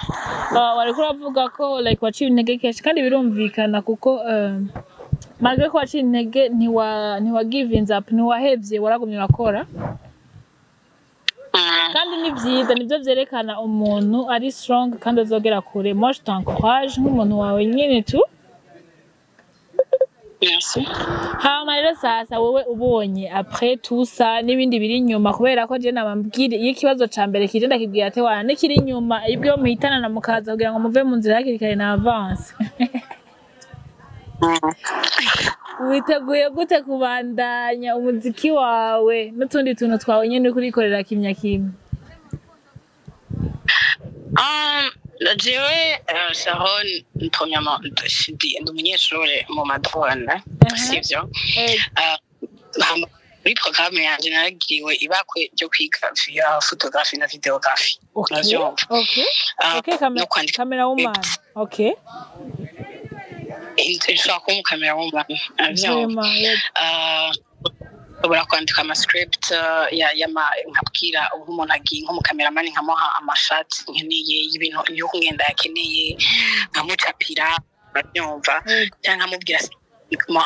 Ah, wariko uravuga ko like waciye intege kenshi, kandi birumvikana kuko malgré ko waciye intege, ntiwa giving up, ntiwahevye, waragumye urakora. Kandi ni vyiza, nivyo vyerekana umuntu ari strong kandi azogera kure. Moi, je t'encourage nk'umuntu wawe nyene tu.
Merci.
Hama rero sasa wewe ubonye après tout ça n'ibindi biri inyuma, kubera ko je nabambwire iyo ikibazo ca mbere kije ndakibwira ati wana n'ikiri inyuma, ibyo muhitana na mukaza kugira ngo muve mu nzira hakiri kare na avance. Witeguye gute kubandanya umuziki wawe n'utundi tuntu twawe nyene uriko urikorera kimya kimya?
Jewe, Sharon, premièrement, ndi umunyeshure mu madrones, sivyo?
Ego.
Hama muri programme yanje naragiriwe ibakwe ryo kwiga via photographie na vidéographie. Uravyumva?
Okay. Okay,
No kwandika.
Camera woman, okay.
Nshobora kuba umucamera woman, uravyumva?
Vraiment, yego.
Ushobora kwandika amascript nkabwira nk'umuntu agiye nk'umukameramani, nkamuha amashati nkeneye y'ibintu y'ukungenda yakeneye, nkamucapira, urabyumva?
Yego.
Cyangwa nkamubwira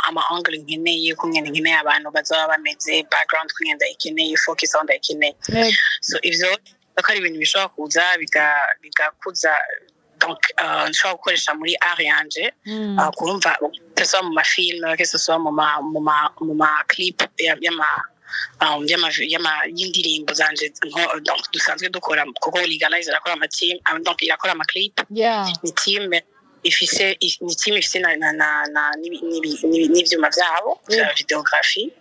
ama angle nkeneye, kungene nkeneye abantu bazaba bameze, background kungenda ikeneye, focus aho ndayikeneye. So ivyo ko ari ibintu bishobora kuza bigakuza, donc nshobora gukoresha muri art yanje. Kurumva, que ce soit mu mafilm, que ce soit mu ma clip y'indirimbo zanje donc dusanzwe dukora, kuko Legalize irakora ama team, donc irakora ama clip. Ni team ifise na na na, na n'ivyuma vyabo vya vidéographie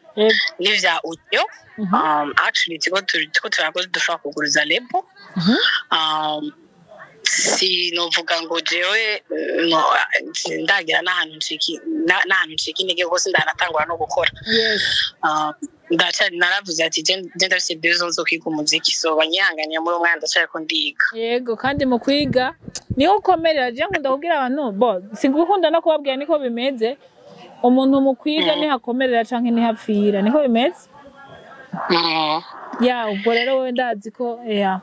n'ivya audio. Actually turiko turakora, dushobora kuguruza label. Sinovuga ngo jewe no, ndagira n'ahantu ncika intege rwose, ndanatangura no gukora. Ndacari naravuze ati je ndafise 2 ans zo kwiga umuziki, so banyihanganiye muri uwo mwanya ndacariko ndiga.
Yego, kandi mu kwiga niho ukomerera. Je nkunda kubwira abantu bo singukunda no kubabwira niko bimeze, umuntu mu kwiga niho akomerera canke niho apfira, niko bimeze. Ya, ubwo rero wowe ndazi ko ya.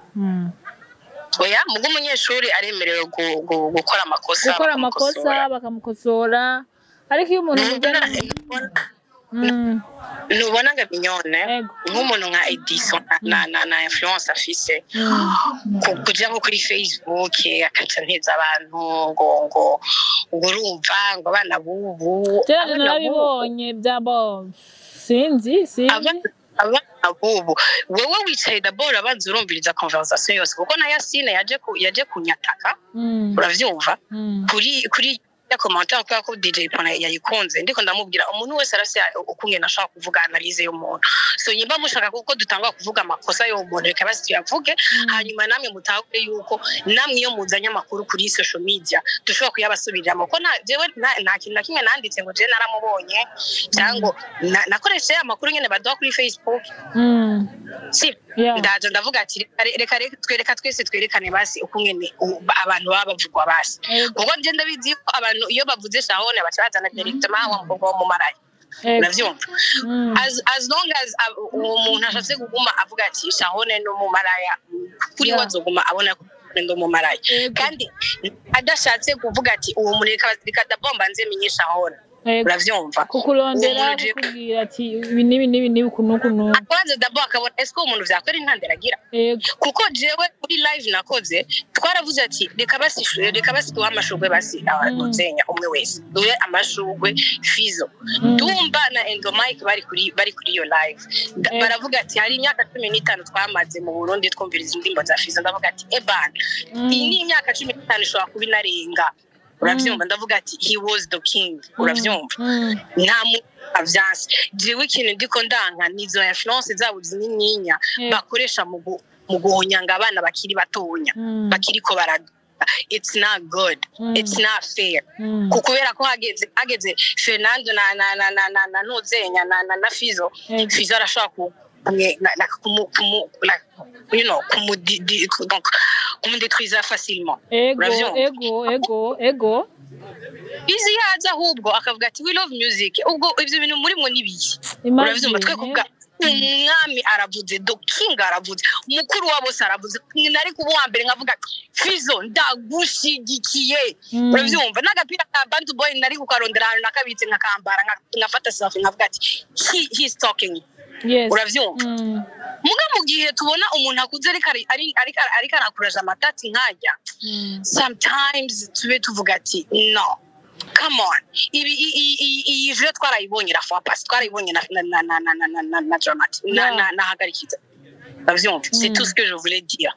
Oya, mugo umunyeshuri aremerewe gukora amakosa,
gukora amakosa
bakamukosora.
Bakamukosora, ariko iyo umuntu mujyana
Ntubona ngo Mignone,
Ego.
nk'umuntu nka Edison na influence afise, kuja nko kuri Facebook akaca nteza abantu ngo urumva ngo abana bubu,
Jewe
abana bubu.
Narabibonye byabo, sinzi sinzi.
Abana bubu, wewe wicaye d'abord abanza urumviriza conversation yose, kuko na Yasine yaje kunyataka, uravyumva? Kuri ya commentaire, kubera ko DJ Pona yayikunze, ndiko ndamubwira umuntu wese arafise ukungene ashaka kuvuga analyse y'umuntu. So nyimba mushaka kuko dutangwa kuvuga amakosa y'uwo muntu, reka basi tuyavuge, hanyuma namwe mutahure yuko namwe iyo muzanye amakuru kuri social media dushobora kuyabasubiriramo, ko jewe nta kintu na kimwe nanditse ngo je naramubonye cyangwa nakoresheje amakuru nyene baduha kuri Facebook. Si ndaje ndavuga ati reka twereka twese twerekane basi ukungene abantu baba bavugwa basi, kuko nje ndabizi ko abantu iyo bavuze Shahone baca bazana directement wa mukobwa wo mu maraya. Uravyumva? As long as uwo muntu ashatse kuguma avuga ati Shahone ni umumaraya, kuri we azoguma abona ko ndi umumaraya. Kandi adashatse kuvuga ati uwo muntu reka d'abord nze menye Shahone. Uravyumva?
Kukurondera.
Uwo muntu
kukubwira ati ibi n'ibi n'ibi n'ibi, uku n'uku n'uku.
Akabanza d'abord akabona ese uwo muntu vyakwera intandaro agira. Kuko jewe kuri live nakoze twaravuze ati reka basi duhe amashurwe basi abantu zenya umwe wese duhe amashurwe Fizo. Dumba na Endomike bari kuri iyo live. Baravuga ati hari imyaka 15 twamaze mu Burundi twumviriza indirimbo za Fizo. Ndavuga ati eban, iyi ni imyaka 15 ishobora kuba inarenga, uravyumva? Ndavuga ati he was the king, uravyumva? Nta muntu avyanse. Jewe ikintu ndiko ndanka nizo influence zabo zinininya bakoresha mu guhonyanga abana bakiri batonya, bakiriko baraduga. It's not good. It's not fair. Kubera ko hageze Fernando na Ntuzenya na Fizo. Fizo arashobora ku like, donc kumudétruisa facilement.
Ego.
Uravyumva?
Ego.
Izi yaza ahubwo akavuga ati: "We love music." Ubwo ivyo bintu murimwo nibiki? Uravyumva? Twe
Imagine.
Kuvuga umwami aravuze, the king aravuze, umukuru wa bose aravuze, nari kuba uwa mbere nkavuga: "Fizo, ndagushigikiye." Uravyumva? N'agapira ka Bantu Boy nari kukarondera ahantu nakabitse, nkakambara, nkafata selfie, nkavuga ati: He's talking." Uravyumva? Muga mu gihe tubona umuntu akuze ariko arakuraje amatati nkajya, sometimes tube tuvuga ati: "No, come on." Ibi iyi jeu twarayibonye la fois passée, twarayibonye na Dramati na na Hagarikiza. Uravyumva? C'est tout ce que je voulais dire.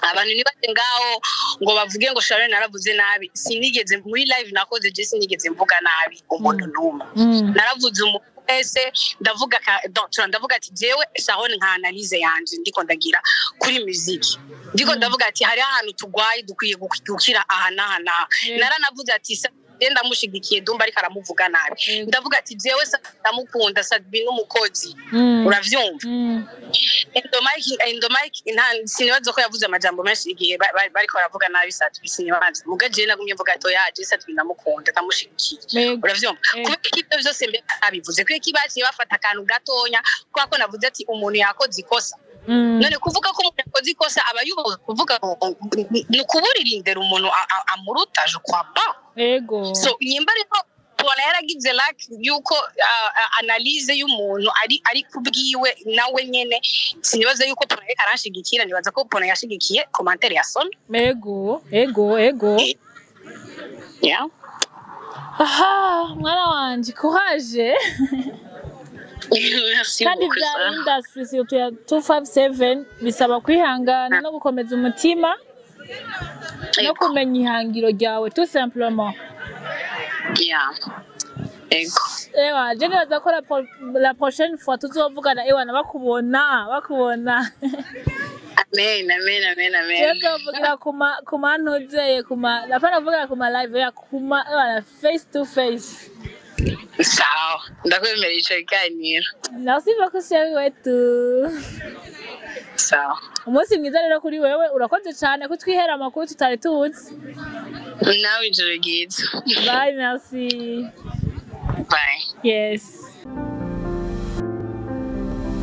Abantu ntibajye ngaho ngo bavuge ngo Sharon naravuze nabi. Sinigeze, muri live nakoze je, sinigeze mvuga nabi umuntu n'umwe. Naravuze umuntu wese, ndavuga donc, ndavuga ati jewe Sharon, nka analyse yanje ndiko ndagira kuri musique, ndiko ndavuga ati hari ahantu tugwaye, dukwiye gukira aha n'aha n'aha. Naranavuze ati je ndamushigikiye Dumba ariko aramuvuga nabi. Ndavuga ati jewe ndamukunda Sadbi n'umukozi. Uravyumva? Endomike, Endomike nta sinibaza ko yavuze amajambo menshi igihe bariko baravuga nabi Sadbi, sinibaza. Muga jewe nagumye mvuga ati oya, je Sadbi ndamukunda, ndamushigikiye. Uravyumva?
Yego.
Kubera ko ibyo byose mbere babivuze, kubera ko baciye bafata akantu gatonya kubera ko navuze ati umuntu yakoze ikosa. None kuvuga ko umuntu yakoze ikosa aba yubaha kuvuga ngo ni ukuburirindira umuntu amuruta? Je crois pas. So nyimba rero tubona yaragize like yuko analyse y'umuntu ari kubwiwe nawe nyene, sinibaza yuko Pona ariko aranshigikira, nibaza ko Pona yashigikiye commentaire yasomye.
Ego.
Yeah.
Aha, mwana wanje, courage.
Merci
Kandi
beaucoup.
bya
Sarah.
industry, surtout ya 257, bisaba kwihangana no gukomeza umutima no kumenya ihangiro ryawe, tout simplement.
Yeah. Ego.
Ewa, je nibaza ko la prochaine fois tuzovugana, ewa, na bakubona bakubona.
Amen, amen, amen, amen.
Je nzovugira kuma ntuzeye kuma, apana kuvugira kuma live ya kuma, ewa, na face to face.
Sawa, ndakwemerera ico kiganiro.
Merci beaucoup, chérie wetu.
Sawa.
Umunsi mwiza rero kuri wewe, urakoze cyane kutwihera amakuru tutari tuzi.
Nawe ijoro ryiza.
Bye, merci.
Bye.
Yes.